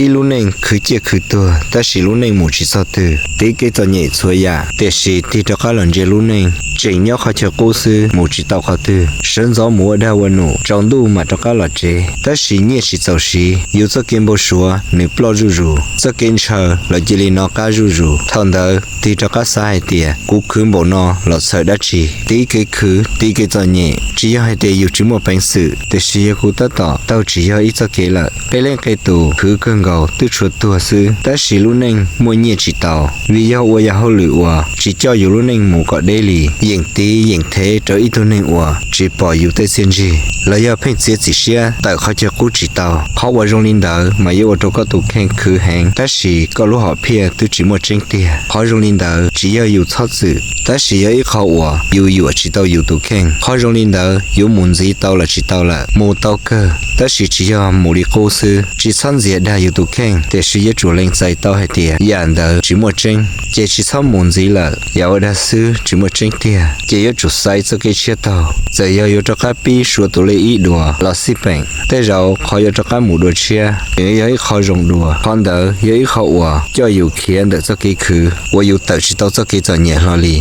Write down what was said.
Ib lub neej khwv ciaj khwv tuag, tab sis lub neej mus tsis txog twg. Tiv kev txom nyem txhua yam, tiam sis tig rov qab los ntsia lub neej, tseem nyob qhov chaw qub xwb, mus tsis tau qhov twg. Sawv ntxov mus ua dag ua num, tsaus ntuj mam rov qab los tsev, tab sis nyiaj tsis txaus siv. Yus txoj kev npau suav nws ploj zuj zus, txoj kev ntshaw los cia li nov qab zuj zus. Thaum ntawd tig rov qab xav hais tias, kuv khwv npaum no los txhawm dab tsi? Tiv kev khwv, tiv kev txom nyem, tsis yog hais tias yus tsis muaj peev xwm, tiam sis yog kuv tab tom taug tsis yog ib txoj kev lawm. Qee leej qee tus khwv kawg nkaus twb tshuav tuag xwb, tab sis lub neej muaj nyiaj tsis tau, vim yog ua yam hauj lwm uas tsis coj yus lub neej mus kom deb li, yeem tiv yeem thev rau ib tug neeg uas tsis pom yus tej txiaj ntsig, los yog pheej txiav txim siab tawm qhov chaw qub tsis tau. Qhov uas zoo li ntawd mas yuav ua rau koj tus kheej khwv heev, tab sis koj lub hom phiaj twb tsis muaj tseeb tiag. Qhov zoo li ntawd tsis yog yus txhob txwm, tab sis yog ib qho uas yus yuam tsis tau yus tus kheej. Qhov zoo li ntawd yuav mus ntxiv tau los tsis tau lawm, mus tau kawg, tab sis tsis yog mus li qub xwb. Tsis txhob ntxias dag yus tus kheej, tiam sis yuav tsum lees txais tau hais tias yam ntawd tsis muaj tseeb, ces tsis txhob mus ntxiv lawm. Yam ua dag xwb tsis muaj tseeb tiag, ces yuav tsum xaiv txoj kev tshiab taug. Txawm yog yuav rov qab pib suav tus lej ib dua los xij peem, tej zaum qhov yuav rov qab mus dua tshiab nws yog ib qho zoo dua. Qhov ntawd yog ib qho uas coj yus khiav ntawm txoj kev khwv uas yus tawm tsis tau txoj kev txom nyem hlo li.